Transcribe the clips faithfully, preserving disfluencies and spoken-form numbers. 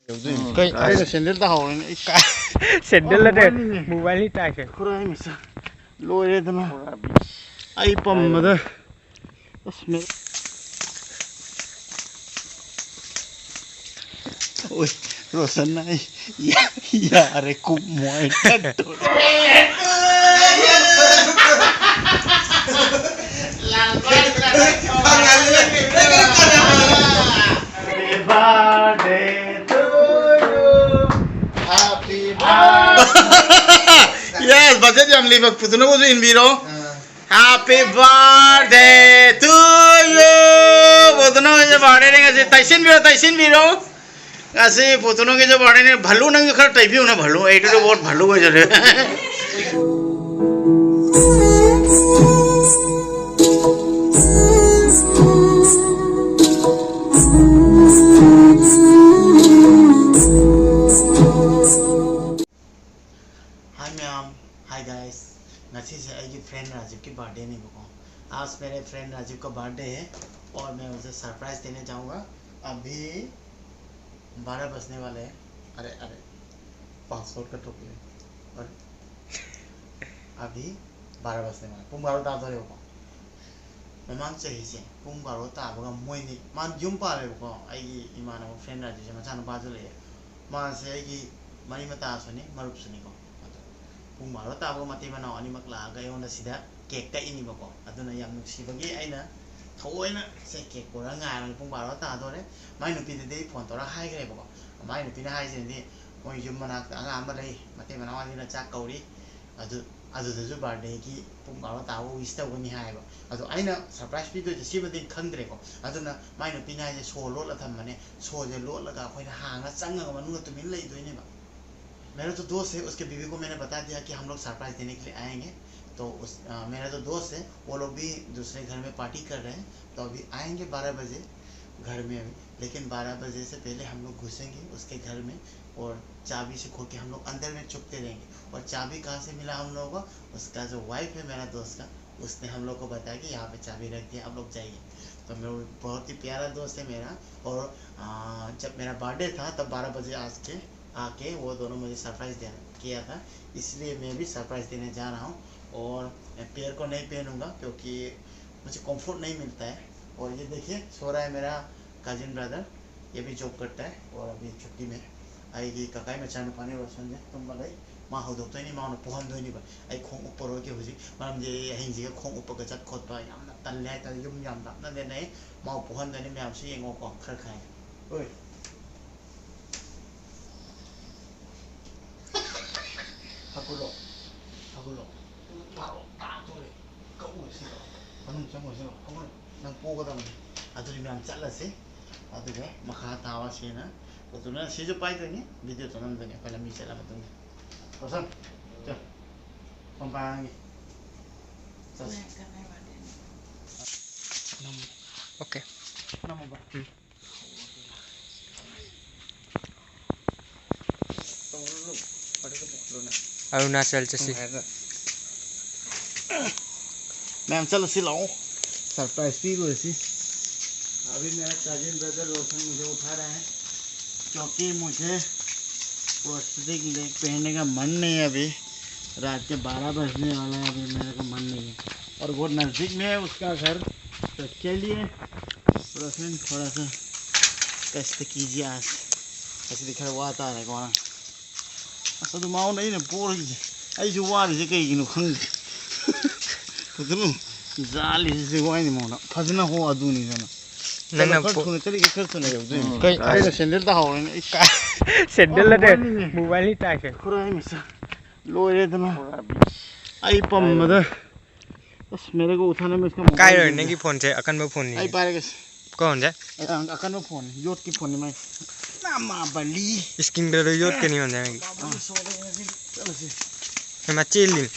ꯀꯩ? ꯑꯩꯅ ꯁꯦꯟꯗꯜ ꯇꯥꯍꯧꯔꯦꯅꯦ꯫ ꯑꯩ ꯀꯥꯏ? ꯁꯦꯟꯗꯜ ꯅꯠꯇꯦ, ꯃꯣꯕꯥꯏꯜꯅꯤ ꯇꯥꯏꯁꯦ꯫ ꯈꯨꯔꯥꯏ ꯃꯆꯥ꯫ ꯂꯣꯏꯔꯦꯗꯅ꯫ ꯑꯩ ꯄꯝꯕꯗ꯫ ꯑꯁ, ꯃꯦ-, ꯑꯣꯏ, ꯔꯣꯁꯟꯅ ꯑꯩ ꯌꯥ-, ꯌꯥꯔꯦ, ꯀꯨꯝꯃꯣ, ꯑꯩ ꯇꯠꯇꯣꯔꯦ꯫ Happy birthday to you. Happy birthday. Yes, budget ꯌꯥꯝ ꯂꯩꯕ ꯄꯨꯗꯨꯅꯕꯨꯁꯨ ꯏꯟꯕꯤꯔꯣ꯫ ꯑꯥ꯫ Happy birthday to you. ꯄꯨꯗꯨꯅꯕꯒꯤꯁꯨ birthdayꯅꯦ ꯉꯁꯤ꯫ ꯇꯩꯁꯤꯟꯕꯤꯔꯣ, ꯇꯩꯁꯤꯟꯕꯤꯔꯣ꯫ ꯉꯁꯤ ꯄꯨꯗꯨꯅꯕꯒꯤꯁꯨ birthdayꯅꯦ꯫ ꯚꯂꯨ, ꯅꯪꯁꯨ ꯈꯔ ꯇꯩꯕꯤꯌꯨꯅ, value. ꯑꯩꯗꯨꯗ vote value ꯑꯣꯏꯖꯔꯦ꯫ Hi ma'am, hi guys. ꯉꯁꯤꯁꯦ ꯑꯩꯒꯤ friend ꯔꯥꯖꯤꯕꯀꯤ birthdayꯅꯦꯕꯀꯣ꯫ आज मेरे friend राजीव का बर्थडे है और मैं उसे सरप्राइज देने जाऊंगा। अभी बारह बजने वाले हैं। अरे, अरे, पासवर्ड का टोपी है। अरे, अभी बारह बजने वाले हैं। ꯄꯨꯡ ꯕꯥꯔꯣ ꯇꯥꯗꯣꯔꯦꯕꯀꯣ꯫ ꯃꯃꯥꯡ ꯆꯍꯤꯁꯦ ꯄꯨꯡ ꯕꯥꯔꯣ ꯇꯥꯕꯒ ꯃꯣꯏꯅꯤ, ꯃꯥ ꯌꯨꯝ ꯄꯥꯜꯂꯦꯕꯀꯣ꯫ ꯑꯩꯒꯤ ꯏꯃꯥꯟꯅꯕ friend ꯔꯥꯖꯤꯕꯁꯦ ꯃꯆꯥꯅꯨꯄꯥꯁꯨ ꯂꯩꯌꯦ꯫ ꯃꯥꯁꯦ ꯑꯩꯒꯤ ꯃꯔꯤ ꯃꯇꯥꯁꯨꯅꯤ, ꯃꯔꯨꯞꯁꯨꯅꯤꯀꯣ꯫ ꯑꯗꯣ ꯄꯨꯡ ꯕꯥꯔꯣ ꯇꯥꯕꯒ ꯃꯇꯩ ꯃꯅꯥꯎ ꯑꯅꯤꯃꯛ ꯂꯥꯛꯑꯒ ꯑꯩꯉꯣꯟꯗ ꯁꯤꯗ cake ꯀꯛꯏꯅꯤꯕꯀꯣ꯫ ꯑꯗꯨꯅ ꯌꯥꯝ ꯅꯨꯡꯁꯤꯕꯒꯤ ꯑꯩꯅ ꯊꯑꯣꯏꯅ ꯁꯦ cake ꯄꯨꯔꯒ ꯉꯥꯏꯔꯒ ꯄꯨꯡ ꯕꯥꯔꯣ ꯇꯥꯗꯣꯔꯦ꯫ ꯃꯥꯏ ꯅꯨꯄꯤꯗꯗꯤ ꯑꯩ phone ꯇꯧꯔꯒ ꯍꯥꯏꯈ꯭ꯔꯦꯕꯀꯣ꯫ ꯃꯥꯏ ꯅꯨꯄꯤꯅ ꯍꯥꯏꯁꯤꯅꯗꯤ ꯃꯣꯏ ꯌꯨꯝ ꯃꯅꯥꯛꯇ ꯑꯉꯥꯡ ꯑꯃ ꯂꯩ, ꯃꯇꯩ ꯃꯅꯥꯎ ꯑꯅꯤꯅ ꯆꯥꯛ ꯀꯧꯔꯤ, ꯑꯗꯨ, ꯑꯗꯨꯗꯁꯨ birthdayꯒꯤ ꯄꯨꯡ ꯕꯥꯔꯣ ꯇꯥꯕ wish ꯇꯧꯒꯅꯤ ꯍꯥꯏꯌꯦꯕ꯫ ꯑꯗꯣ ꯑꯩꯅ surprise ꯄꯤꯗꯣꯏꯁꯦ ꯁꯤꯃꯗꯤ ꯈꯪꯗ꯭ꯔꯦꯀꯣ꯫ ꯑꯗꯨꯅ ꯃꯥꯏ ꯅꯨꯄꯤꯅ ꯍꯥꯏꯁꯦ ꯁꯣ ꯂꯣꯠꯂ ꯊꯝꯕꯅꯦ꯫ ꯁꯣꯁꯦ ꯂꯣꯠꯂꯒ ꯑꯩꯈꯣꯏꯅ ꯍꯥꯡꯉ ꯆꯪꯉꯒ ꯃꯅꯨꯡꯗ ꯇꯨꯃꯤꯟ ꯂꯩꯗꯣꯏꯅꯦꯕ꯫ मेरा जो दोस्त है, उसके बीवी को मैंने बता दिया कि हम लोग सरप्राइज देने के लिए आएंगे। तो उस, अ, मेरा जो दोस्त है, वो लोग भी दूसरे घर में पार्टी कर रहे हैं, तो अभी आएंगे बारह बजे घर में अभी। लेकिन बारह बजे से पहले हम लोग घुसेंगे उसके घर में और चाबी से खोल के हम लोग अंदर में छुपते रहेंगे। और चाबी कहाँ से मिला हम लोगों को? उसका जो वाइफ है मेरा दोस्त का, उसने हम लोग को बताया कि यहाँ पे चाबी रख दिया, आप लोग जाइए। तो मेरा बहुत ही प्यारा दोस्त है मेरा। और आ, जब मेरा बर्थडे था तब बारह बजे आज के आके वो दोनों मुझे सरप्राइज़ दे किया था, इसलिए मैं भी सरप्राइज़ देने जा रहा हूँ। और मैं पेयर को नहीं पहनूँगा क्योंकि मुझे कंफर्ट नहीं मिलता है। और ये देखिए, सो रहा है मेरा कजिन ब्रदर, ये भी जॉब करता है और अभी छुट्टी में है꯫ ꯑꯩꯒꯤ ꯀꯀꯥꯒꯤ ꯃꯆꯥꯅꯨꯄꯥꯅꯦ ꯔꯣꯁꯟꯁꯦ꯫ ꯇꯨꯝꯕ ꯂꯩ꯫ ꯃꯥ ꯍꯧꯗꯣꯛꯇꯣꯏꯅꯤ, ꯃꯥꯅ ꯄꯣꯛꯍꯟꯗꯣꯏꯅꯤꯕ꯫ ꯑꯩ ꯈꯣꯡ ꯎꯞꯄꯔꯣꯏꯒꯦ ꯍꯧꯖꯤꯛ, ꯃꯔꯝꯗꯤ ꯑꯩ ꯑꯍꯤꯡꯁꯤꯒ ꯈꯣꯡ ꯎꯞꯄꯒ ꯆꯠ ꯈꯣꯠꯄ ꯌꯥꯝꯅ ꯇꯜꯂꯦ ꯍꯥꯏꯇꯥꯔꯦ꯫ ꯌꯨꯝ ꯌꯥꯝ ꯂꯥꯞꯅꯗꯦꯅ ꯑꯩ ꯃꯥꯕꯨ ꯄꯣꯛꯍꯟꯗꯣꯏꯅꯤ꯫ ꯃꯌꯥꯝꯁꯨ ꯌꯦꯡꯉꯣꯀꯣ, ꯈꯔ ꯈꯥꯏ꯫ ꯍꯣꯏ꯫ ꯍꯧꯒꯠꯂꯣ꯫ ꯍꯧꯒꯠꯂꯣ꯫ ꯄꯨꯡ ꯕꯥꯔꯣ ꯇꯥꯗꯣꯔꯦ꯫ ꯀꯛꯎꯔꯁꯤ ꯂꯥꯛꯑꯣ꯫ ꯃꯅꯨꯡ ꯆꯪꯉꯨꯔꯁꯤ ꯂꯥꯛꯑꯣ꯫ ꯍꯧꯒꯠꯂꯣ꯫ ꯅꯪ ꯄꯣꯒꯗꯕꯅꯤ꯫ ꯑꯗꯨꯗꯤ ꯃꯌꯥꯝ ꯆꯠꯂꯁꯤ꯫ ꯑꯗꯨꯒ ꯃꯈꯥ ꯇꯥꯕ ꯁꯤꯅ ꯀꯣꯇꯨꯅ ꯁꯤꯁꯨ ꯄꯥꯏꯗꯣꯏꯅꯤ꯫ ꯚꯤꯗꯤꯑꯣ ꯆꯠꯂꯝꯗꯣꯏꯅꯤ ꯑꯩꯈꯣꯏ ꯂꯝꯕꯤ ꯆꯠꯂ ꯃꯇꯨꯡꯗ꯫ ꯔꯣꯁꯟ, ꯆꯣ꯫ ꯐꯣꯟ ꯄꯥꯏꯔꯒꯦ꯫ ꯆꯠꯁꯤ꯫ ꯅꯝꯃꯨ꯫ ꯑꯣꯀꯦ꯫ ꯅꯝꯃꯨꯕ꯫ ꯎꯝ꯫ ꯑꯔꯨꯅꯥꯆꯜ ꯆꯠꯁꯤ꯫ ꯃꯌꯥꯝ ꯆꯠꯂꯁꯤ ꯂꯥꯛꯑꯣ, ꯁꯔꯄ꯭ꯔꯥꯏꯖ ꯄꯤꯔꯨꯔꯁꯤ꯫ अभी मेरा कजिन ब्रदर रोशन मुझे उठा रहा है, क्योंकि मुझे प्रोस्थेटिक लेग पहनने का मन नहीं है अभी। रात के बारह बजने वाला है, अभी मेरे को मन नहीं है। और बहुत नज़दीक में है उसका घर, तो चलिए रोशन थोड़ा सा कष्ट कीजिए आज। ऐसे दिखा हुआ आता है कौन? ꯑꯁ, ꯑꯗꯨ ꯃꯉꯣꯟꯗ ꯑꯩꯅ ꯄꯣꯔꯤꯁꯦ, ꯑꯩꯁꯨ ꯋꯥꯔꯤꯁꯦ ꯀꯩꯒꯤꯅꯣ ꯈꯪꯗꯦ꯫ ꯐꯖꯅ ꯖꯥꯂꯤꯁꯤꯗꯤ ꯋꯥꯏꯅꯤ ꯃꯉꯣꯟꯗ꯫ ꯐꯖꯅ ꯍꯣ ꯑꯗꯨꯅꯤꯗꯅ꯫ ꯅꯪꯅ ꯆꯠꯂꯣ, ꯈꯔ ꯄꯣ- ꯊꯨꯅ ꯆꯠꯂꯤꯒꯦ, ꯈꯔ ꯊꯨꯅ ꯌꯧꯗꯣꯏꯅꯤ꯫ ꯀꯩ- ꯑꯩꯅ ꯁꯦꯟꯗꯦꯜ ꯇꯥꯍꯧꯔꯦꯅꯦ꯫ ꯑꯩ ꯁꯦꯟꯗꯦꯜ ꯅꯠꯇꯦ, ꯋꯥꯏꯅꯤ꯫ ꯃꯣꯕꯥꯏꯜꯅꯤ ꯇꯥꯏꯁꯦ꯫ ꯈꯨꯔꯥꯏ ꯃꯆꯥ꯫ ꯂꯣꯏꯔꯦꯗꯅ꯫ ꯑꯩ ꯄꯝꯕꯗ꯫ ꯑꯁ, ꯃꯦꯔꯦ ꯀꯣ ꯎꯊꯥꯅꯦ ꯃꯦ ꯏꯁꯀꯥ ꯃꯣꯕꯥꯏꯜ ꯀꯥꯏꯔꯣꯏ, ꯅꯪꯒꯤ ꯐꯣꯟꯁꯦ ꯑꯀꯟꯕ ꯐꯣꯟꯅꯤ꯫ ꯑꯩ ꯄꯥꯏꯔꯒꯦ꯫ ꯀꯣꯟꯁꯦ? ꯑ, ꯑꯀꯟꯕ ꯐꯣꯟꯅꯤ, ꯌꯣꯠꯀꯤ ꯐꯣꯟꯅꯤ ꯃꯥꯏ꯫ ꯅꯃꯥ ꯕꯂꯤ꯫ ꯏꯁꯀꯤꯟꯗꯣ ꯌꯣꯠꯀꯅꯤ ꯍꯣꯟꯖꯥꯡꯒꯤ꯫ ꯆꯠꯂꯁꯤ꯫ ꯍꯩꯃꯥ ꯆꯦꯜꯂꯤ꯫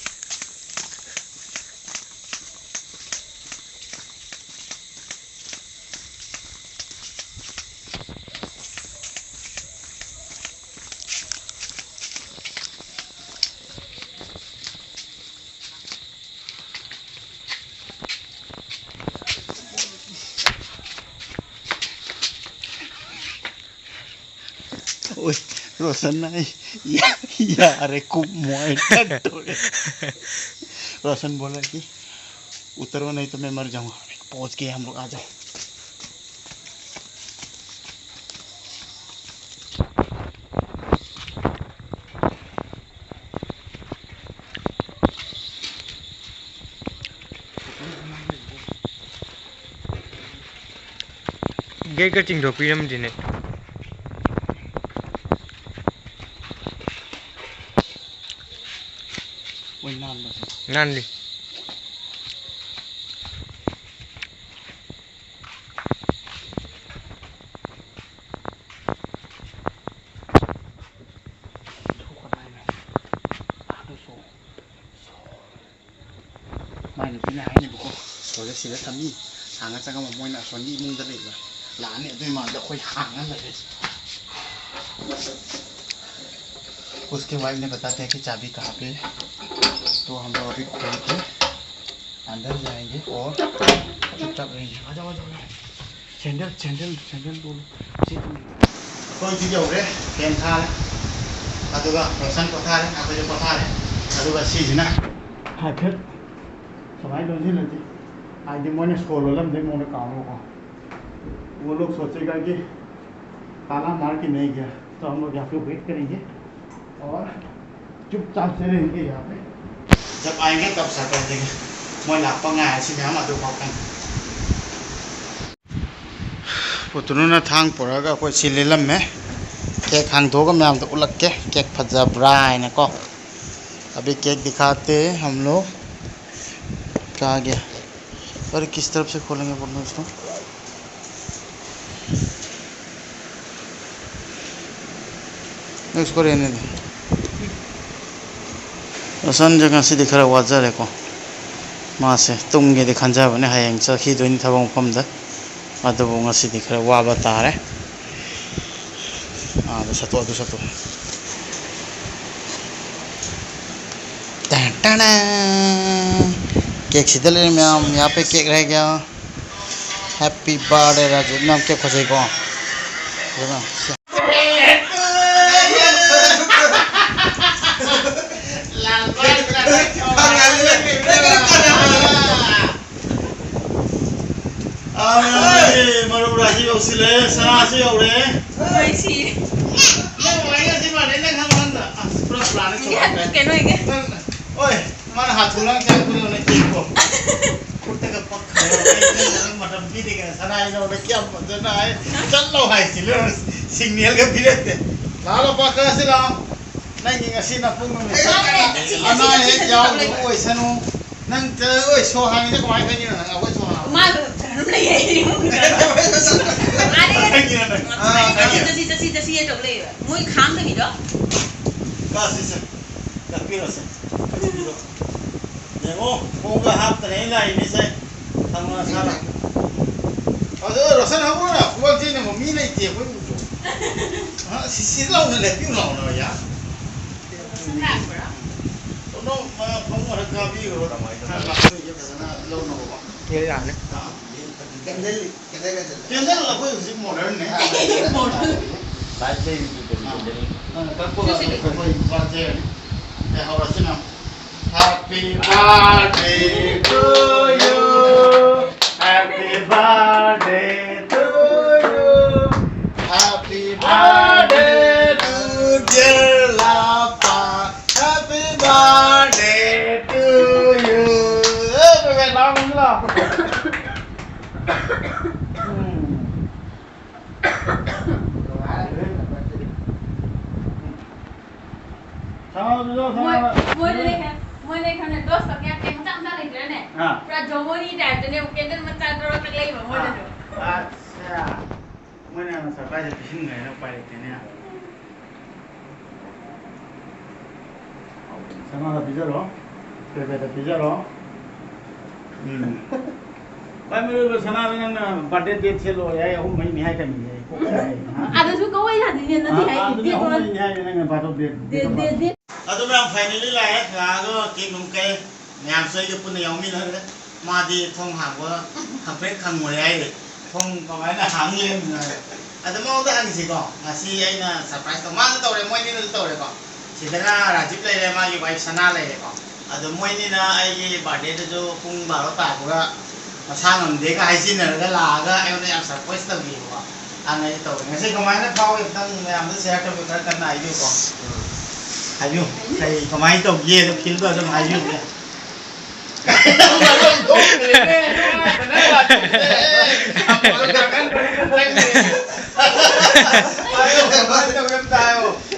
ओए, रोशन ना, या-, यार, खूब मोए टट्टो है। रोशन बोला कि उतरो नहीं तो मैं मर जाऊंगा। पहुंच गए हम लोग, आ जाओ। ꯒꯦꯠꯀ ꯆꯤꯡꯊꯣꯛꯄꯤꯔꯝꯗꯦꯅꯦ꯫ ꯃꯣꯏ ꯅꯥꯟꯕꯁꯦ꯫ ꯅꯥꯟꯂꯤ꯫ ꯊꯣꯛꯀꯗꯥꯏꯅꯦ? ꯑꯗꯨꯁꯨ꯫ ꯃꯥꯏ ꯅꯨꯄꯤꯅ ꯍꯥꯏꯅꯦꯕꯀꯣ, ꯍꯧꯖꯤꯛ ꯁꯤꯗ ꯊꯝꯃꯤ, ꯍꯥꯡꯉ ꯆꯪꯉꯝꯃ ꯃꯣꯏꯅ ꯑꯁꯣꯝꯒꯤ ꯏꯃꯨꯡꯗ ꯂꯩꯕ ꯂꯥꯛꯑꯅꯤ, ꯑꯗꯨꯏ ꯃꯥꯡꯗ ꯑꯩꯈꯣꯏ ꯍꯥꯡꯉ ꯂꯩꯔꯦ꯫ उसके वाइफ ने बताते हैं कि चाबी कहाँ पे है, तो हम लोग अभी खोल के अंदर जाएंगे और चुपचाप रहेंगे। आ जाओ, आ जाओ, आ जाओ। ꯁꯦꯟꯗꯜ, ꯁꯦꯟꯗꯜ, ꯁꯦꯟꯗꯜ ꯇꯣꯡꯉꯨ꯫ ꯁꯤ ꯇꯣꯡꯉꯨ꯫ ꯑꯩꯈꯣꯏ ꯍꯧꯖꯤꯛ ꯌꯧꯔꯦ, ꯐꯦꯟ ꯊꯥꯔꯦ, ꯑꯗꯨꯒ ꯔꯣꯁꯟ ꯄꯣꯊꯥꯔꯦ, ꯑꯩꯈꯣꯏꯁꯨ ꯄꯣꯊꯥꯔꯦ, ꯑꯗꯨꯒ ꯁꯤꯁꯤꯅ ꯍꯥꯏꯐꯦꯠ ꯁꯨꯃꯥꯏꯅ ꯂꯣꯟꯁꯤꯜꯂꯁꯤ, ꯍꯥꯏꯗꯤ ꯃꯣꯏꯅ ꯁꯣ ꯂꯣꯜꯂꯝꯗꯣꯏ ꯃꯑꯣꯡꯗ ꯀꯥꯎꯅꯕꯀꯣ꯫ वो लोग सोचेगा कि ताला मार के नहीं गया, तो हम लोग यहाँ पे वेट करेंगे और चुपचाप से रहेंगे यहाँ पे। जब आएंगे तब सर कर देंगे। ꯃꯣꯏ ꯂꯥꯛꯄ ꯉꯥꯏꯔꯁꯤ ꯃꯌꯥꯝ ꯑꯗꯨ ꯐꯥꯎ ꯀꯟꯅ꯫ ꯄꯨꯇꯨꯅꯨꯅ ꯊꯥꯡ ꯄꯨꯔꯛꯑꯒ ꯑꯩꯈꯣꯏ ꯁꯤ ꯂꯤꯜꯂꯝꯃꯦ꯫ ꯀꯦꯛ ꯍꯥꯡꯗꯣꯛꯑꯒ ꯃꯌꯥꯝꯗ ꯎꯠꯂꯛꯀꯦ, ꯀꯦꯛ ꯐꯖꯕ꯭ꯔꯥ ꯍꯥꯏꯅꯀꯣ꯫ अभी केक दिखाते हैं हम लोग। कहाँ गया? अरे, किस तरफ से खोलेंगे बोलो इसको। इसको रहने दे। ꯔꯣꯁꯟꯁꯦ ꯉꯁꯤꯗꯤ ꯈꯔ ꯋꯥꯖꯔꯦꯀꯣ꯫ ꯃꯥꯁꯦ ꯇꯨꯝꯒꯦꯗꯤ ꯈꯟꯖꯕꯅꯦ, ꯍꯌꯦꯡ ꯆꯠꯈꯤꯗꯣꯏꯅꯤ ꯊꯕꯛ ꯃꯐꯝꯗ꯫ ꯑꯗꯨꯕꯨ ꯉꯁꯤꯗꯤ ꯈꯔ ꯋꯥꯕ ꯇꯥꯔꯦ꯫ ꯑꯥꯗ ꯁꯠꯇꯣꯛ, ꯑꯗꯨ ꯁꯠꯇꯣꯛ꯫ Ten ten. ꯀꯦꯛ ꯁꯤꯗ ꯂꯩꯔꯦ ꯃꯌꯥꯝ, यहाँ पे केक रह गया। Happy birthday राजू, ꯃꯌꯥꯝ ꯀꯦꯛ ꯐꯖꯩꯀꯣ꯫ ꯑꯗꯨꯅ ꯁꯤ ꯁꯅꯥꯁꯨ ꯌꯧꯔꯦ꯫ ꯍꯣꯏ, ꯁꯤ꯫ ꯅꯪ ꯋꯥꯏꯒ ꯁꯤ ꯃꯥꯟꯅꯩ, ꯅꯪ ꯈꯪ ꯈꯪꯗ꯫ ꯑꯁ, ꯄꯨꯔꯥ plan ꯁꯤ ꯏꯍꯥꯟ ꯇꯧꯔꯝꯃꯦ꯫ ꯀꯩꯅꯣ ꯑꯣꯏꯒꯦ꯫ ꯅꯪ, ꯑꯣꯏ, ꯃꯥꯅ ꯍꯥꯊꯨ ꯂꯥꯡ ꯆꯪ ꯈꯨꯗꯣꯡꯅ ꯀꯦꯛꯄꯣ꯫ ꯈꯨꯠꯇꯒ ꯄꯛꯈ꯭ꯔꯦ꯫ ꯑꯩ ꯅꯪ ꯃꯇꯝ ꯄꯤꯗꯦ ꯀꯩꯅꯣ, ꯁꯅꯥ ꯍꯥꯏꯅ ꯀꯌꯥꯝ ꯐꯖꯅ ꯍꯥꯏ꯫ ꯆꯠꯂꯣ ꯍꯥꯏꯁꯤ, ꯂꯣꯏ signal ꯒ ꯄꯤꯔꯛꯇꯦ꯫ ꯂꯥꯛꯑꯣ, ꯂꯥꯛꯑꯣ, ꯄꯥꯈꯠꯂꯁꯤ ꯂꯥꯛꯑꯣ꯫ ꯅꯪꯒꯤ ꯉꯁꯤ ꯅꯄꯨꯡ ꯅꯨꯃꯤꯠꯇ ꯑꯅꯥ ꯑꯌꯦꯛ ꯌꯥꯎꯗꯕ ꯑꯣꯏꯁꯅꯨ꯫ ꯅꯪ ꯆ-, ꯑꯣꯏ, ꯁꯣ ꯍꯥꯡꯉꯤꯁꯦ ꯀꯃꯥꯏꯅ ꯈꯪꯉꯤꯅꯣ ꯅꯪ? ꯑꯩꯈꯣꯏ ꯁꯣ ꯍꯥꯡꯉꯤ꯫ ꯃꯥ ꯑꯗꯨꯝ ꯂꯩꯌꯦ, ꯏꯃꯨꯡꯗ꯫ ꯑꯥꯗꯩ ꯈꯪꯉꯤꯔꯣ ꯅꯪ? ꯑꯥ, ꯆꯠꯁꯤ, ꯆꯠꯁꯤ, ꯆꯠꯁꯤ, ꯆꯠꯁꯤ ꯇꯧ ꯂꯩꯌꯦꯕ꯫ ꯃꯣꯏ ꯈꯥꯡꯗꯕꯤꯗꯣ꯫ ꯀꯥꯁꯤ ꯁꯦ꯫ ꯀꯛꯄꯤꯔꯣꯁꯦ꯫ ꯀꯛꯄꯤꯔꯣ꯫ ꯌꯦꯡꯉꯣ, ꯈꯣꯡꯒ ꯍꯥꯞꯇꯅ ꯑꯩ ꯂꯥꯛꯏꯅꯦ ꯁꯦ꯫ ꯊꯝꯃꯣ ꯅꯁꯥꯗ꯫ ꯑꯗꯣ ꯔꯣꯁꯟ ꯍꯧꯔꯣ, ꯈꯨꯕꯥꯛ ꯆꯦꯟꯅꯕ ꯃꯤ ꯂꯩꯇꯦ ꯑꯩꯈꯣꯏ ꯎꯗ꯭ꯔꯣ? ꯑ, ꯁꯤ, ꯁꯤ ꯂꯥꯎꯅ ꯂꯦꯞꯄꯤꯌꯨ ꯂꯥꯎꯅ, ꯌꯥ꯫ ꯔꯣꯁꯟ ꯂꯥꯛꯄ꯭ꯔꯥ? ꯅꯣ, ꯃ-, ꯐꯃꯨꯡ ꯈꯔ ꯀꯥꯕꯤꯈ꯭ꯔꯣ꯫ ꯈꯔ ꯂꯥꯞꯊꯣꯛꯏꯒꯦ ꯐꯖꯅ ꯂꯧꯅꯕꯀꯣ꯫ ꯑꯦ, ꯌꯥꯅꯤ꯫ ꯑꯥ꯫ ꯀꯦꯟꯗꯜ, ꯀꯦꯟꯗꯜ ꯀꯦꯟꯗꯜ ꯑꯩꯈꯣꯏ ꯍꯧꯖꯤꯛ modern ꯅꯦ꯫ Modern꯫ ꯂꯥꯏꯠ ꯂꯩꯔꯤꯗꯨ ꯀꯔꯤ ꯀꯦꯟꯗꯜ? ꯑꯥ, ꯀꯛꯄꯒ ꯑꯗꯨꯝ ꯑꯩꯈꯣꯏ ꯄꯥꯟꯖꯔꯅꯤ꯫ ꯑꯦ, ꯍꯧꯔꯁꯤ ꯅꯪ꯫ Happy birthday to you. Happy birthday to you. Happy birthday to dear Lapa. Happy birthday to you. ꯑꯦ, ꯕꯦꯕꯦ, ꯂꯥꯎ, ꯂꯥꯎ꯫ ꯎꯝ꯫ ꯁꯅꯥꯗꯨꯁꯨ ꯃꯣꯏ, ꯁꯅꯥ-, ꯃꯣꯏꯗꯗꯤ ꯈꯔ, ꯃꯣꯏꯗꯗꯤ ꯈꯔ dose ꯇꯧ ꯌꯥꯗꯦ, ꯃꯆꯥ ꯃꯆꯥ ꯂꯩꯇ꯭ꯔꯅꯦ? ꯑꯥ꯫ ꯄꯨꯔꯥ ꯖꯣꯃꯣꯅꯤ type ꯇꯅꯦ, candle ꯃꯆꯥ ꯇꯔꯥ ꯇꯔꯨꯛ ꯂꯩꯕ ꯃꯣꯏꯗꯁꯨ꯫ ꯑꯥ, ꯑꯠꯆꯥ꯫ ꯃꯣꯏꯅ ꯌꯥꯝꯅ surprise ꯄꯤꯁꯤꯟꯈ꯭ꯔꯦꯅ ꯎꯄꯥꯏ ꯂꯩꯇꯦꯅꯦ꯫ ꯁꯅꯥꯗ ꯄꯤꯖꯔꯣ, ꯄꯦꯄꯦꯗ ꯄꯤꯖꯔꯣ꯫ ꯎꯝ꯫ ꯈ꯭ꯋꯥꯏ ꯃꯔꯨ ꯑꯣꯏꯕ ꯁꯅꯥꯗ ꯅꯪꯅ birthday date ꯁꯦ ꯂꯣꯏꯔꯦ ꯍꯥꯏ, ꯑꯍꯨꯝ ꯃꯔꯤꯅꯤ ꯍꯥꯏ ꯀꯩꯅꯣꯅꯦ, ꯀꯣꯛ ꯁꯥꯏ꯫ ꯑꯗꯨꯁꯨ ꯀꯧꯋꯦ ꯌꯥꯗꯣꯏꯅꯦ, ꯅꯠꯇꯦ ꯑꯥ, ꯍꯥꯏ, ꯑꯥ, ꯑꯗꯨꯅꯦ, date ꯑꯍꯨꯝ ꯋꯥꯟ꯫ ꯃꯔꯤꯅꯤ ꯍꯥꯏꯅꯦ ꯅꯪꯅ birthday date, date, date date, one. Date, date꯫ ꯑꯗꯨ ꯃꯌꯥꯝ finally ꯂꯥꯛꯑꯦ, ꯂꯥꯛꯑꯒ cake ꯅꯨꯡ ꯀꯛꯑꯦ꯫ ꯃꯌꯥꯝꯁꯨ ꯑꯩꯒ ꯄꯨꯟꯅ ꯌꯥꯎꯃꯤꯟꯅꯔꯦ꯫ ꯃꯥꯗꯤ ꯊꯣꯡ ꯍꯥꯡꯕ ꯈꯪꯄ꯭ꯔꯦꯛ ꯈꯪꯉꯨꯔꯦ ꯍꯥꯏꯔꯤ꯫ ꯊꯣꯡ ꯀꯃꯥꯏꯅ ꯍꯥꯡ ꯂꯩꯔꯝꯃꯤꯅꯣ ꯍꯥꯏꯔꯦ꯫ ꯑꯗ ꯃꯉꯣꯟꯗ ꯍꯪꯁꯤꯀꯣ꯫ ꯉꯁꯤ ꯑꯩꯅ surprise ꯇꯧ-, ꯃꯥꯁꯨ ꯇꯧꯔꯦ, ꯃꯣꯏꯅꯤꯅꯁꯨ ꯇꯧꯔꯦꯀꯣ꯫ ꯁꯤꯗꯅ ꯔꯥꯖꯤꯞ ꯂꯩꯔꯦ, ꯃꯥꯒꯤ wife ꯁꯅꯥ ꯂꯩꯔꯦꯀꯣ꯫ ꯑꯗꯣ ꯃꯣꯏꯅꯤꯅ ꯑꯩꯒꯤ birthday ꯗꯨꯁꯨ ꯄꯨꯡ ꯕꯥꯔꯣ ꯇꯥꯕꯒ ꯃꯁꯥ ꯉꯝꯗꯦꯒ ꯍꯥꯏꯖꯤꯟꯅꯔꯒ ꯂꯥꯛꯑꯒ ꯑꯩꯉꯣꯟꯗ ꯌꯥꯝ surprise ꯇꯧꯕꯤꯌꯦꯕꯀꯣ꯫ ꯍꯥꯟꯅ ꯑꯩ ꯇꯧꯔꯦ꯫ ꯉꯁꯤ ꯀꯃꯥꯏꯅ ꯐꯥꯎꯏ? ꯑꯝꯇꯪ ꯃꯌꯥꯝꯗ share ꯇꯧꯕꯤꯌꯨ, ꯈꯔ ꯀꯟꯅ ꯍꯥꯏꯕꯤꯌꯨꯀꯣ꯫ ꯎꯝ꯫ ꯍꯥꯏꯕꯤꯌꯨ꯫ ꯀꯩ ꯀꯃꯥꯏꯅ ꯇꯧꯒꯦ? ꯑꯗꯨ feel ꯗꯣ ꯑꯗꯨꯝ ꯍꯥꯏꯕꯤꯌꯨꯅꯦ꯫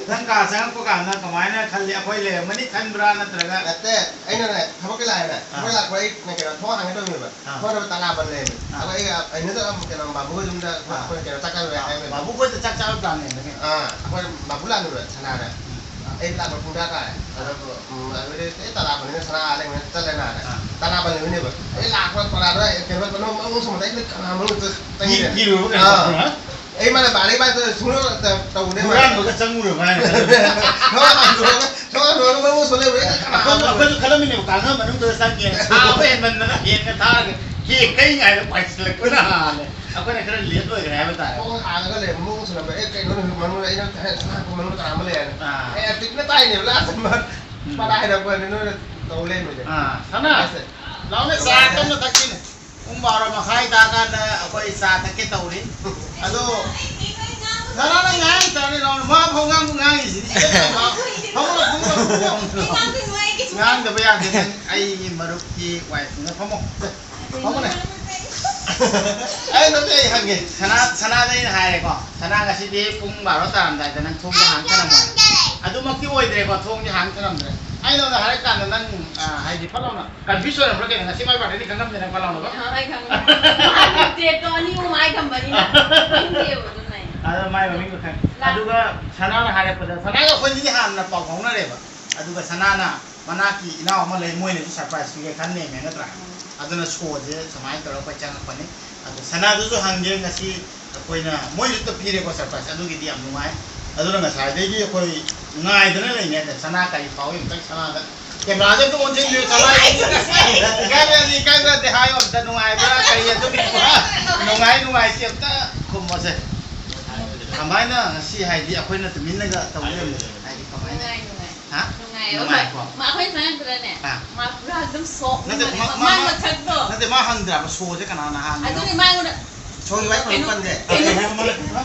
ꯅꯪ ꯀꯥ ꯆꯪꯉꯛꯄ ꯀꯥꯟꯗ ꯀꯃꯥꯏꯅ ꯈꯜꯂꯤ? ꯑꯩꯈꯣꯏ ꯂꯩꯔꯝꯃꯅꯤ ꯈꯟꯕ꯭ꯔꯥ, ꯅꯠꯇ꯭ꯔꯒ? ꯅꯠꯇꯦ, ꯑꯩꯅꯅꯦ, ꯊꯕꯛꯀꯤ ꯂꯥꯛꯑꯦꯅꯦ꯫ ꯑꯥ꯫ ꯊꯕꯛ ꯂꯥꯛꯄ ꯑꯩ ꯀꯩꯅꯣ ꯊꯣꯡ ꯍꯥꯡꯒꯦ ꯇꯧꯅꯦꯕ꯫ ꯑꯥ꯫ ꯊꯣꯡ ꯍꯥꯡꯕ ꯇꯥꯂꯥ ꯕꯟ ꯂꯩꯔꯝꯃꯦ꯫ ꯑꯥ꯫ ꯑꯗꯣ ꯑꯩ, ꯑꯩꯅ ꯆꯠꯂꯝ-, ꯀꯩꯅꯣ, ꯕꯥꯕꯨ ꯍꯣꯏ ꯌꯨꯝꯗ ꯑꯥ꯫ ꯑꯩꯈꯣꯏ ꯀꯩꯅꯣ ꯆꯥꯛ ꯆꯥꯔꯨꯔꯦ ꯑꯥ꯫ ꯍꯥꯏꯔꯝꯃꯦ꯫ ꯕꯥꯕꯨ ꯈꯣꯏꯗ ꯆꯥꯛ ꯆꯥꯕ plan ꯂꯩꯔꯝꯃꯦ꯫ ꯑꯥ, ꯑꯩꯈꯣꯏ ꯕꯥꯕꯨ ꯂꯥꯛꯅꯦꯕ ꯁꯅꯥꯗ꯫ ꯎꯝ꯫ ꯑꯩ ꯂꯥꯛꯄ ꯄꯨꯡ ꯇꯔꯥ ꯇꯥꯔꯦ꯫ ꯑꯗꯣ, ꯎꯝ, ꯑꯗꯨꯗꯤ ꯑꯩ ꯇꯥꯂꯥ ꯕꯟꯅꯤꯅ ꯁꯅꯥ ꯑꯥ ꯂꯩꯕꯅꯤꯅ ꯆꯠꯂꯦꯅ ꯍꯥꯏꯔꯦ꯫ ꯑꯥ꯫ ꯇꯥꯂꯥ ꯕꯟ ꯂꯩꯕꯅꯦꯕ꯫ ꯑꯩ ꯂꯥꯛꯄ ꯄꯔꯥꯗꯣ ꯑꯩ ꯀꯩꯅꯣ ꯃꯅꯨꯡ, ꯃꯅꯨꯡ ꯁꯨꯝꯕꯗ ꯑꯩ ꯀꯅꯥ ꯃꯅꯨꯡ ꯆꯪ-, ꯆꯪꯉꯤꯅꯦ꯫ ꯀꯤ-, ꯀꯤꯔꯨꯔꯕ ꯀꯩꯅꯣ ꯑꯥ꯫ ꯇꯧꯕ꯭ꯔꯥ? ꯑꯩ ꯃꯥꯅ ꯕꯥꯔꯤ ꯕꯥꯔꯤ ꯇꯧꯔ ꯁꯨꯡꯅꯣ ꯇ-, ꯇꯧꯗꯦ ꯃꯥꯅ꯫ ꯍꯨꯔꯥꯟꯕꯒ ꯆꯪꯉꯨꯔꯕ ꯍꯥꯏꯅ ꯈꯜꯂꯨꯔꯦ꯫ ꯍꯣꯏ, ꯍꯥꯡꯗꯣꯛꯑꯒ, ꯍꯣꯏ, ꯍꯥꯡꯗꯣꯛꯑꯒ ꯃꯅꯨꯡ ꯁꯣꯜꯂꯦ, ꯑꯩ ꯀꯅꯥ ꯑꯩꯈꯣꯏꯁꯨ, ꯃꯅꯨꯡ ꯑꯩꯈꯣꯏꯁꯨ ꯈꯜꯂꯝꯃꯤꯅꯦꯕ, ꯀꯥꯡꯈꯟ ꯃꯅꯨꯡꯗ ꯆꯪꯒꯦꯅ꯫ ꯁꯥꯕ ꯍꯦꯟꯃꯟꯗꯅ fan ꯒ ꯊꯥꯔꯒ ꯍꯦꯛ ꯀꯩ ꯉꯥꯏꯗ ꯄꯥꯏꯁꯤꯜꯂꯛꯄꯅ ꯍꯥꯜꯂꯦ꯫ ꯑꯩꯈꯣꯏꯅ ꯈꯔ late ꯑꯣꯏꯈ꯭ꯔꯦ ꯍꯥꯏꯕ ꯇꯥꯔꯦ꯫ ꯊꯣꯡ ꯍꯥꯡꯉꯒ ꯂꯩꯔꯝꯃꯦ, ꯃꯑꯣꯡ ꯁꯨꯅꯕ꯫ ꯑꯦ, ꯀꯩꯅꯣ, ꯅꯨꯃꯤꯠ ꯃꯅꯨꯡꯗ ꯑꯩꯅ ꯊꯥꯏꯅ ꯁꯅꯥ ꯍꯥꯞꯄ ꯃꯅꯨꯡꯗ ꯀꯅꯥ ꯑꯃ ꯂꯩ ꯍꯥꯏꯅ꯫ ꯑꯥ꯫ ꯑꯦ, ꯇꯤꯛꯅ ꯇꯥꯏꯅꯦꯕ, last ꯃ-, ꯎꯝ꯫ ꯄꯔꯥ ꯍꯥꯏꯔꯛꯄꯅꯦ, ꯅꯣꯏꯅ ꯇꯧ ꯂꯩꯔꯝꯃꯤꯁꯦ꯫ ꯑꯥ, ꯁꯅꯥ, ꯂꯥꯁꯇ꯫ ꯂꯥꯎꯅꯦ, ꯆꯥ ꯇꯞꯅ ꯊꯛꯁꯤꯅꯦ꯫ ꯄꯨꯡ ꯕꯥꯔꯣ ꯃꯈꯥꯏ ꯇꯥꯀꯥꯟꯗ ꯑꯩꯈꯣꯏ ꯆꯥ ꯊꯛꯀꯦ ꯇꯧꯔꯤ꯫ ꯑꯗꯣ, ꯁꯅꯥꯅ ꯉꯥꯡ ꯇꯥꯔꯦ, ꯂꯥꯎꯅꯦ꯫ ꯃꯥ ꯐꯥꯎ ꯉꯥꯡꯕ ꯉꯥꯡꯉꯤꯁꯤꯗꯤ꯫ ꯐꯝꯃꯣ, ꯐꯝꯃꯣ, ꯐꯝꯃꯣ꯫ ꯉꯥꯡꯗꯕ ꯌꯥꯗꯦ, ꯅꯪ ꯑꯩꯒꯤ ꯃꯔꯨꯞꯀꯤ wife ꯅ꯫ ꯐꯝꯃꯣ꯫ ꯐꯝꯃꯨꯅꯦ꯫ ꯑꯩ ꯅꯠꯇꯦ, ꯑꯩ ꯍꯪꯒꯦ꯫ ꯁꯅꯥ, ꯁꯅꯥꯗ ꯑꯩꯅ ꯍꯥꯏꯔꯦꯀꯣ, "ꯁꯅꯥ, ꯉꯁꯤꯗꯤ ꯄꯨꯡ ꯕꯥꯔꯣ ꯇꯥꯔꯝꯗꯥꯏꯗ ꯅꯪ ꯊꯣꯡꯁꯦ ꯍꯥꯡ ꯊꯅꯝꯃꯣ"꯫ ꯑꯗꯨꯃꯛꯇꯤ ꯑꯣꯏꯗ꯭ꯔꯦꯀꯣ, ꯊꯣꯡꯁꯦ ꯍꯥꯡ ꯊꯅꯝꯗ꯭ꯔꯦ꯫ ꯑꯩ ꯅꯉꯣꯟꯗ ꯍꯥꯏꯔꯀꯥꯟꯗ ꯅꯪ, ꯑ, ꯍꯥꯏꯗꯤ ꯐꯠ ꯂꯥꯎꯅ confuse ꯑꯣꯏꯔꯝꯕ꯭ꯔꯥ ꯀꯩꯅꯣ? ꯉꯁꯤ ꯃꯥꯏ birthday ꯅꯤ ꯈꯪꯉꯝꯗꯦ ꯅꯪ ꯐꯠ ꯂꯥꯎꯅ꯫ ꯑ, ꯑꯩ ꯈꯪꯉꯦ꯫ ꯃꯥꯒꯤ date ꯇꯣ ꯑꯅꯤ ꯑꯍꯨꯝ ꯍꯥꯏ ꯊꯝꯕꯅꯤꯅ ꯈꯪꯗꯦꯕ ꯑꯗꯨꯅ ꯑꯩ꯫ ꯑꯗꯣ ꯃꯥꯏ ꯃꯃꯤꯡꯗꯣ ꯈꯪꯉꯦ꯫ ꯂꯥ- ꯑꯗꯨꯒ ꯁꯅꯥꯅ ꯍꯥꯏꯔꯛꯄꯗ, ꯁꯅꯥꯒ ꯑꯩꯈꯣꯏꯅꯤꯗꯤ ꯍꯥꯟꯅ ꯄꯥꯎ ꯐꯥꯎꯅꯔꯦꯕ꯫ ꯑꯗꯨꯒ ꯁꯅꯥꯅ ꯃꯅꯥꯛꯀꯤ ꯏꯅꯥꯎ ꯑꯃ ꯂꯩ, ꯃꯣꯏꯅꯁꯨ surprise ꯄꯤꯒꯦ ꯈꯟꯅꯦꯃꯦ ꯅꯠꯇ꯭ꯔꯥ? ꯎꯝ꯫ ꯑꯗꯨꯅ ꯁꯣꯁꯦ ꯁꯨꯃꯥꯏꯅ ꯇꯧꯔꯒ ꯑꯩꯈꯣꯏ ꯆꯪꯉꯛꯄꯅꯤ꯫ ꯑꯗꯣ ꯁꯅꯥꯗꯨꯁꯨ ꯍꯪꯒꯦ ꯉꯁꯤ ꯑꯩꯈꯣꯏꯅ, ꯃꯣꯏꯁꯨ ꯄꯤꯔꯦꯀꯣ surprise, ꯑꯗꯨꯒꯤꯗꯤ ꯌꯥꯝ ꯅꯨꯡꯉꯥꯏ꯫ ꯑꯗꯨꯅ ꯉꯁꯥꯏꯗꯒꯤ ꯑꯩꯈꯣꯏ ꯉꯥꯏꯗꯅ ꯂꯩꯅꯦ꯫ ꯑꯗ ꯁꯅꯥ ꯀꯔꯤ ꯐꯥꯎꯏ ꯑꯝꯇꯪ ꯁꯅꯥꯗ camera ꯁꯦ ꯑꯝꯇ ꯑꯣꯟꯁꯤꯟꯕꯤꯌꯨ, ꯁꯅꯥ꯫ ꯏꯀꯥꯏꯕꯗꯤ ꯏꯀꯥꯏꯕꯗꯤ ꯍꯥꯏꯌꯣ ꯑꯝꯇ, ꯅꯨꯡꯉꯥꯏꯕ꯭ꯔꯥ ꯀꯔꯤ ꯑꯗꯨꯒꯤ ꯄꯨꯔꯥ ꯅꯨꯡꯉꯥꯏ ꯅꯨꯡꯉꯥꯏꯇꯦ ꯑꯝꯇ ꯈꯨꯝꯃꯣꯁꯦ꯫ ꯀꯃꯥꯏꯅ ꯉꯁꯤ ꯍꯥꯏꯗꯤ ꯑꯩꯈꯣꯏꯅ ꯇꯨꯃꯤꯟꯅꯒ ꯇꯧ ꯂꯩꯔꯝꯕꯁꯦ ꯍꯥꯏꯗꯤ ꯀꯃꯥꯏꯅ? ꯅꯨꯡꯉꯥꯏ, ꯅꯨꯡꯉꯥꯏ꯫ ꯍꯥ? ꯅꯨꯡꯉꯥꯏꯌꯦ꯫ ꯅꯨꯡꯉꯥꯏꯀꯣ? ꯃꯥ ꯑꯩꯈꯣꯏ ꯆꯪꯉꯛꯄꯗꯅꯦ, ꯑꯥ꯫ ꯃꯥ ꯄꯨꯔꯥ ꯑꯗꯨꯝ shock ꯅꯠꯇꯦ, ꯑꯣꯏꯕꯅꯦ꯫ ꯃꯥ, ꯃꯥ, ꯃꯥꯏ ꯃꯥ, ꯃꯁꯛꯇꯣ꯫ ꯅꯠꯇꯦ, ꯃꯥ ꯍꯪꯗ꯭ꯔꯕ ꯁꯣꯁꯦ ꯀꯅꯥꯅ ꯍꯥꯡꯉꯤꯅꯣ? ꯑꯗꯨꯅꯦ ꯃꯥ ꯑꯩꯉꯣꯟꯗ ꯁꯣꯝꯒꯤ ꯋꯥꯏ ꯐꯪꯕ ꯄꯟꯁꯦ꯫ ꯀꯩ ꯍꯥꯏꯕ ꯃꯥꯅ?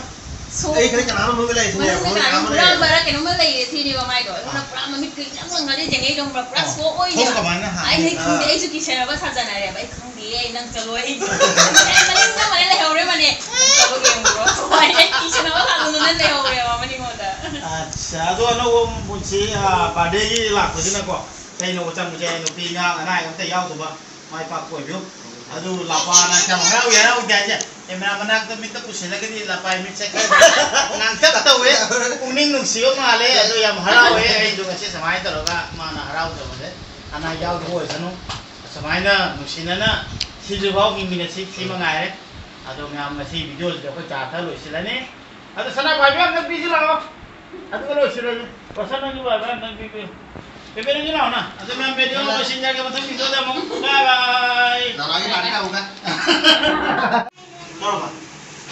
ꯁꯣ-, ꯑꯩ ꯈꯔ ꯀꯅꯥꯅꯣ ꯃꯅꯨꯡꯗ ꯂꯩꯔꯤꯁꯤꯅꯦ, ꯃꯅꯨꯡꯗ ꯃꯅꯨꯡꯗ ꯀꯅꯥꯅꯣ ꯀꯅꯥꯅꯣ ꯂꯩꯔꯦ꯫ ꯍꯨꯔꯥꯟꯕꯔ ꯀꯩꯅꯣꯝꯃ ꯂꯩꯔꯦ ꯁꯤꯅꯦꯕ ꯃꯥꯏꯗꯣ꯫ ꯑꯗꯨꯅ ꯑꯥ꯫ ꯄꯨꯔꯥ ꯃꯃꯤꯠ ꯀꯩ ꯌꯥꯝ ꯉꯥꯡꯉꯗꯤ ꯌꯦꯡꯉꯛꯏꯗꯣ ꯈꯪꯕ꯭ꯔꯥ? ꯄꯨꯔꯥ ꯑꯥ꯫ ꯁꯣꯛ ꯑꯣꯏꯅꯦꯕ꯫ ꯊꯣꯡ ꯀꯃꯥꯏꯅ ꯍꯥꯡꯉꯤ? ꯑꯩ ꯈꯪꯗꯦ, ꯑꯥ꯫ ꯑꯩꯁꯨ ꯀꯤꯁꯟꯅꯕ ꯁꯥꯖꯅꯔꯦꯕ꯫ ꯑꯩ ꯈꯪꯗꯦ, ꯅꯪ ꯆꯠꯂꯣ, ꯑꯩ ꯃꯅꯤꯡꯗ ꯑꯃ ꯂꯩꯍꯧꯔꯦ ꯃꯅꯦ꯫ ꯅꯪ ꯆꯠꯂꯣ ꯌꯦꯡꯉꯨꯔꯣ꯫ ꯍꯣꯏ, ꯑꯩ ꯀꯤꯁꯟꯅꯕ ꯁꯥꯖꯅꯅ ꯂꯩꯍꯧꯔꯦꯕ ꯃꯅꯤꯡꯉꯣꯟꯗ꯫ ꯑꯠꯆꯥ, ꯑꯗꯣ ꯑꯅꯧꯕ ꯄꯨꯟꯁꯤ, ꯑꯥ, ꯕꯥꯔꯗꯦꯒꯤ ꯂꯥꯛꯄꯁꯤꯅꯀꯣ, ꯀꯩꯅꯣ ꯆꯪꯕꯁꯦ, ꯅꯨꯄꯤ ꯑꯉꯥꯡ ꯑꯅꯥ ꯑꯌꯦꯛ ꯑꯝꯇ ꯌꯥꯎꯗꯕ, ꯃꯥꯏ ꯄꯥꯛꯄ ꯑꯣꯏꯕꯤꯌꯨ꯫ ꯑꯗꯨ ꯂꯄꯥꯅ ꯀꯌꯥꯝ ꯍꯔꯥꯎꯏ, ꯍꯔꯥꯎꯗꯦ ꯍꯥꯏꯁꯦ ꯀꯦꯃꯦꯔꯥ ꯃꯅꯥꯛꯇ ꯃꯤꯠꯇ ꯄꯨꯁꯤꯜꯂꯒꯗꯤ ꯂꯄꯥꯏ ꯃꯤꯠꯁꯦ ꯈꯔ ꯉꯥꯡꯇꯛ ꯇꯧꯋꯦ꯫ ꯄꯨꯛꯅꯤꯡ ꯅꯨꯡꯁꯤꯕ ꯃꯥꯜꯂꯦ꯫ ꯑꯗꯨ ꯌꯥꯝ ꯍꯔꯥꯎꯋꯦ꯫ ꯑꯩꯁꯨ ꯉꯁꯤ ꯁꯨꯃꯥꯏꯅ ꯇꯧꯔꯒ ꯃꯥꯅ ꯍꯔꯥꯎꯖꯕꯁꯦ ꯑꯅꯥ ꯌꯥꯎꯗꯕ ꯑꯣꯏꯁꯅꯨ꯫ ꯑꯁꯨꯃꯥꯏꯅ ꯅꯨꯡꯁꯤꯅꯅ ꯁꯤꯗ꯭ꯔꯤꯐꯥꯎ ꯍꯤꯡꯃꯤꯟꯅꯁꯤ, ꯁꯤ ꯃꯉꯥꯏꯔꯦ꯫ ꯑꯗꯣ ꯃꯌꯥꯝ, ꯉꯁꯤ ꯚꯤꯗꯤꯑꯣꯁꯤꯗꯤ ꯑꯩꯈꯣꯏ ꯆꯥ ꯊꯛꯑ ꯂꯣꯏꯁꯤꯜꯂꯅꯤ꯫ ꯑꯗꯣ ꯁꯅꯥ ꯄꯥꯏꯕꯤ ꯑꯝꯇ ꯄꯤꯁꯤ ꯂꯥꯛꯑꯣ꯫ ꯑꯗꯨꯒ ꯂꯣꯏꯁꯤꯜꯂꯁꯤ꯫ ꯄꯥꯁꯟ ꯅꯪꯁꯨ ꯄꯥꯏꯕꯤ ꯑꯝꯇ ꯄꯤꯕꯤꯌꯨ꯫ ꯄꯦꯄꯦ ꯅꯪꯁꯨ ꯂꯥꯛꯑꯣꯅ꯫ ꯑꯗꯣ ꯃꯌꯥꯝ ꯚꯤꯗꯤꯑꯣ ꯂꯣꯏꯁꯤꯟꯖꯔꯒꯦ ꯃꯊꯪ ꯚꯤꯗꯤꯑꯣꯗ ꯑꯃꯨꯛ꯫ ꯕꯥꯏ ꯕꯥꯏ꯫ ꯅꯅꯥꯒꯤ ꯂꯥꯛꯀꯦ ꯇꯧꯕ꯫ ꯇꯧꯔꯕ?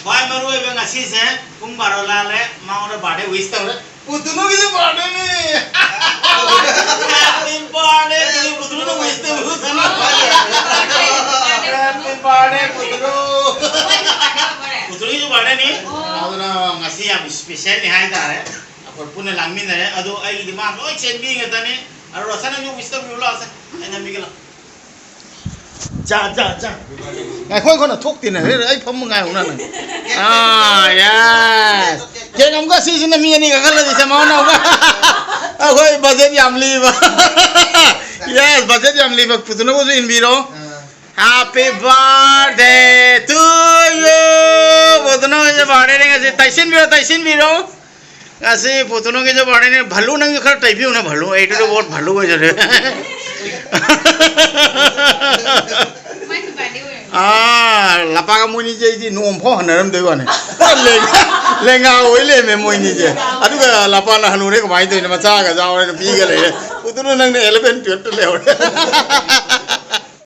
ꯈ꯭ꯋꯥꯏ ꯃꯔꯨ ꯑꯣꯏꯕ ꯉꯁꯤꯁꯦ ꯄꯨꯡ ꯕꯥꯔꯣ ꯂꯥꯜꯂꯦ, ꯃꯉꯣꯟꯗ ꯕꯥꯔꯗꯦ ꯋꯤꯁ ꯇꯧꯔꯦ꯫ ꯄꯨꯇꯨꯅꯨꯒꯤꯁꯨ ꯕꯥꯔꯗꯦꯅꯦ! Happy birthday to you, ꯄꯨꯇꯨꯅꯨꯗ ꯋꯤꯁ ꯇꯧꯔꯨ ꯆꯠꯂꯣ꯫ Happy birthday, ꯄꯨꯇꯨꯅꯨ! ꯄꯨꯇꯨꯅꯨꯒꯤꯁꯨ ꯕꯥꯔꯗꯦꯅꯤ꯫ ꯑꯗꯨꯅ ꯉꯁꯤ ꯌꯥꯝ ꯏꯁꯄꯤꯁꯦꯜꯅꯤ ꯍꯥꯏꯇꯥꯔꯦ꯫ ꯑꯩꯈꯣꯏ ꯄꯨꯟꯅ ꯂꯥꯡꯃꯤꯟꯅꯔꯦ꯫ ꯑꯗꯣ ꯑꯩꯒꯤꯗꯤ ꯃꯥ ꯂꯣꯏ ꯆꯦꯟꯕꯤ ꯉꯥꯛꯇꯅꯤ꯫ ꯑꯗꯣ ꯔꯣꯁꯟ ꯅꯪꯁꯨ ꯋꯤꯁ ꯇꯧꯕꯤꯌꯨ ꯂꯥꯛꯑꯣꯁꯦ꯫ ꯑꯩ ꯅꯝꯕꯤꯒꯦ ꯂꯥꯛꯑꯣ꯫ ꯆꯥ, ꯆꯥ, ꯆꯥ꯫ ꯉꯥꯏꯈꯣ, ꯉꯥꯏꯈꯣ, ꯅ ꯊꯣꯛꯇꯦꯅꯦ꯫ ꯑꯩ ꯐꯝꯃ ꯉꯥꯏꯍꯧꯅ ꯅꯪ꯫ ꯑꯥ, yes꯫ ꯀꯦꯛ ꯑꯃꯒ ꯁꯤꯁꯤꯅ ꯃꯤ ꯑꯅꯤ ꯀꯥꯈꯠꯂꯗꯤ ꯆꯃꯥꯎꯅ ꯑꯃꯒ꯫ ꯑꯩꯈꯣꯏ ꯕꯖꯦꯠ ꯌꯥꯝ ꯂꯤꯕ꯫ Yes, ꯕꯖꯦꯠ ꯌꯥꯝ ꯂꯤꯕ꯫ ꯄꯨꯇꯨꯅꯕꯨꯁꯨ ꯏꯟꯕꯤꯔꯣ꯫ ꯑꯥ꯫ Happy birthday to you꯫ ꯄꯨꯇꯨꯅꯕꯨꯁꯨ ꯕꯥꯔꯗꯦꯅꯦ ꯉꯁꯤ꯫ ꯇꯩꯁꯤꯟꯕꯤꯔꯣ, ꯇꯩꯁꯤꯟꯕꯤꯔꯣ꯫ ꯉꯁꯤ ꯄꯨꯇꯨꯅꯨꯒꯤꯁꯨ ꯕꯥꯔꯗꯦꯅꯦ꯫ ꯚꯜꯂꯨ, ꯅꯪꯁꯨ ꯈꯔ ꯇꯩꯕꯤꯌꯨꯅ, ꯚꯜꯂꯨ꯫ ꯑꯩꯗꯨꯗ ꯚꯣꯠ ꯚꯜꯂꯨ ꯑꯣꯏꯖꯔꯦ꯫ ꯃꯥꯏꯁꯨ ꯕꯥꯔꯗꯦ ꯑꯣꯏꯔꯝꯃꯤ꯫ ꯑꯥ, ꯂꯄꯥꯒ ꯃꯣꯏꯅꯤꯁꯦ ꯑꯩꯗꯤ ꯅꯣꯡ ꯐꯥꯎ ꯍꯟꯅꯔꯝꯗꯣꯏ ꯋꯥꯅꯤ꯫ ꯄꯨꯔꯥ ꯂꯦꯡ-, ꯂꯦꯡꯒꯥ ꯑꯣꯏ ꯂꯩꯔꯝꯃꯦ ꯃꯣꯏꯅꯤꯁꯦ꯫ ꯑꯗꯨꯒ ꯂꯄꯥꯅ ꯍꯅꯨꯔꯦ ꯀꯃꯥꯏꯅ ꯇꯧꯔꯤꯅꯣ? ꯃꯆꯥꯒ ꯌꯥꯎꯔꯦ, ꯅꯨꯄꯤꯒ ꯂꯩꯔꯦ꯫ ꯄꯨꯇꯨꯅꯨ, ꯅꯪꯅ eleven twelve ꯇ ꯂꯩꯍꯧꯔꯦ꯫